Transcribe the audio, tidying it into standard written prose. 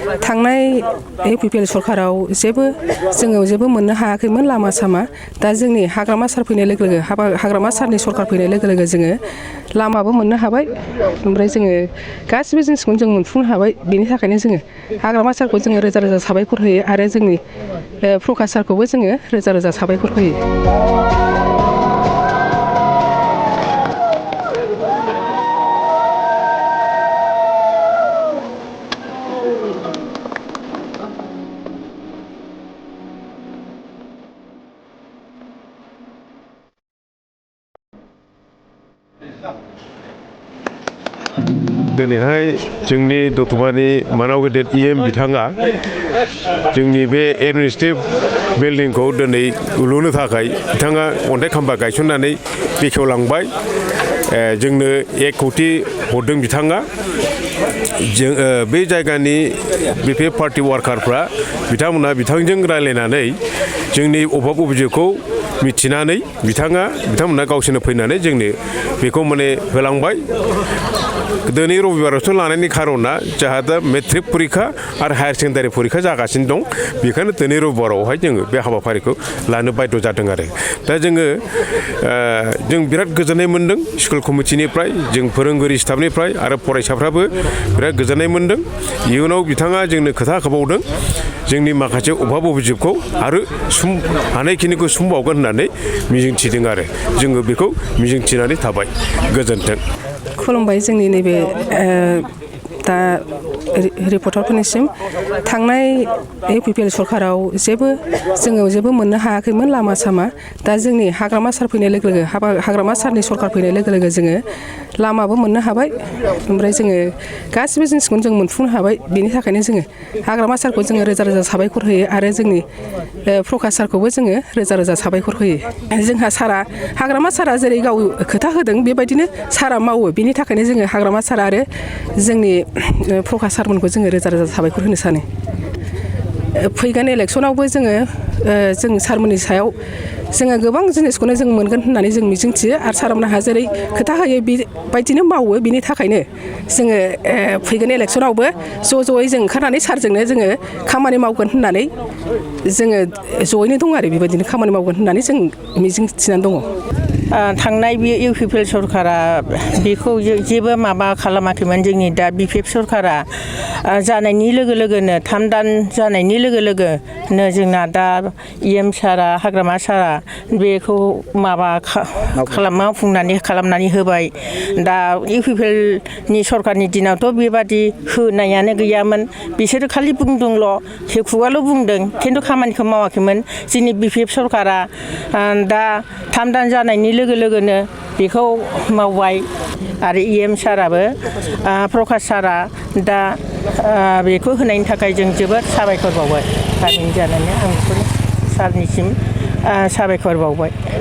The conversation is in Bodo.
थांनाय इउपिपिएल सरकाराव जेबो मोननो हायाखैमोन लामा सामा दा जोंनि हाग्रामा सार फैनाय लोगो लोगो हाग्रामा सारनि सरकार फैनाय लोगो लोगो जोङो लामाबो मोननो हाबाय ओमफ्राय जोङो गासिबो जिनिसखौनो जों मोनफुंनो हाबाय बेनि थाखायनो जोङो हाग्रामा सारखौ जोङो रोजा रोजा साबायखर होयो आरो जोंनि प्रकाश सारखौबो जोङो रोजा रोजा साबायखर होयो। दिनैहाय जोंनि दतमानि मानाव गेदेर EM बिथाङा जोंनि बे एडमिनिस्ट्रेटिभ बिल्डिंखौ दिनै लुनो थाखाय बिथाङा अन्थाइ खाम्फा गायसननानै बेखेवलांबाय जोंनो 1 कौटि हरदों बिथाङा बे जायगानि BP पार्टी वार्कारफ्रा बिथांमोनहा बिथांजों रायलायनानै जोंनि अभाब अभियोगखौ मिथिनानै बिथांमोनहा गावसोरनो फैनानै जोंनो बेखौ माने होलांबाय। दिनै रबिबारावसो लानायनि खार'ना जोंहा दा मेट्रिक परिखा आरो हायार सेकेन्डारि परिखा जागासिनो दं बेखायनो दिनै रबिबारावहाय जोङो बे हाबाफारिखौ लानो बाध्य जादों आरो दा जों बिराद गोजोननाय मोन्दों स्कुल कमिटिनिफ्राय जों फोरोंगिरि स्टाफनिफ्राय आरो फरायसाफ्राबो बिराद गोजोननाय मोन्दों। इयुनाव बिथाङा जोंनो खोथा होबावदों जोंनि माखासे अभाब अभियोगखौ आरो हानायखिनिखौ सुंबावगोन होननानै मिजिंथिदों आरो जोङो बेखौ मिजिंथिनानै थाबाय। गोजोन्थों। खुलुमबाय जोंनि नैबे दा रिपर्टारफोरनिसिम थांनाय इउपिपिएल सरकाराव जेबो मोननो हायाखैमोन लामा सामा दा जोंनि हाग्रामा सार फैनाय लोगो लोगो हाग्रामा सारनि सरकार फैनाय लोगो लोगो जोङो लामाबो मोननो हाबाय ओमफ्राय जोङो गासिबो जिनिसखौनो जों मोनफुंनो हाबाय बेनि थाखायनो जोङो हाग्रामा सारखौ जोङो रोजा रोजा साबायखर होयो आरो जोंनि प्रकाश सारखौबो जोङो रोजा रोजा साबायखर होयो। जोंहा हाग्रामा सारा जेरै गाव खोथा होदों बेबायदिनो सारा मावो बेनि थाखायनो जोङो हाग्रामा सार आरो जोंनि प्रकाश सारमोनखौ जोङो रोजा रोजा साबायखर होनो सानो। फैगोन इलेक्सनावबो जों सारमोननि सायाव जोङो गोबां जिनिसखौनो जों मोनगोन होननानै जों मिजिंथियो आरो सारमोनहा जेरै खोथा होयो बेबायदिनो मावो बेनि थाखायनो जोङो फैगोन इलेक्सनावबो ज'यै जों ओंखारनानै सारजोंनो जोङो खामानि मावगोन होननानै जोङो ज'यैनो दं आरो बेबायदिनो खामानि मावगोन होननानै जों मिजिंथिनानै दङ। थांनाय बे इउपिपिएल सरकारा बेखौ जेबो माबा खालामाखैमोन जोंनि दा BPF सरकारा जानायनि लोगो लोगोनो 3 दान जानायनि लोगो लोगोनो जोंना दा EM सारा हाग्रामा सारा बेखौ माबा खालामनानै होबाय। दा इउपिपिएलनि सरकारनि दिनावथ' बेबादि होनायानो गैयामोन बिसोरो खालि बुंदोंल' खुगाल' बुंदों खिन्थु खामानिखौ मावाखैमोन। जोंनि BPF सरकारा दा 3 दान जानायनि लोगो लोगोनो बेखौ मावबाय आरो EM साराबो प्रकाश सारा दा बेखौ होनायनि थाखाय जों जोबोद साबायखर बावबाय। गामिनि जानानै आं बेखौनो सारनिसिम साबायखर बावबाय।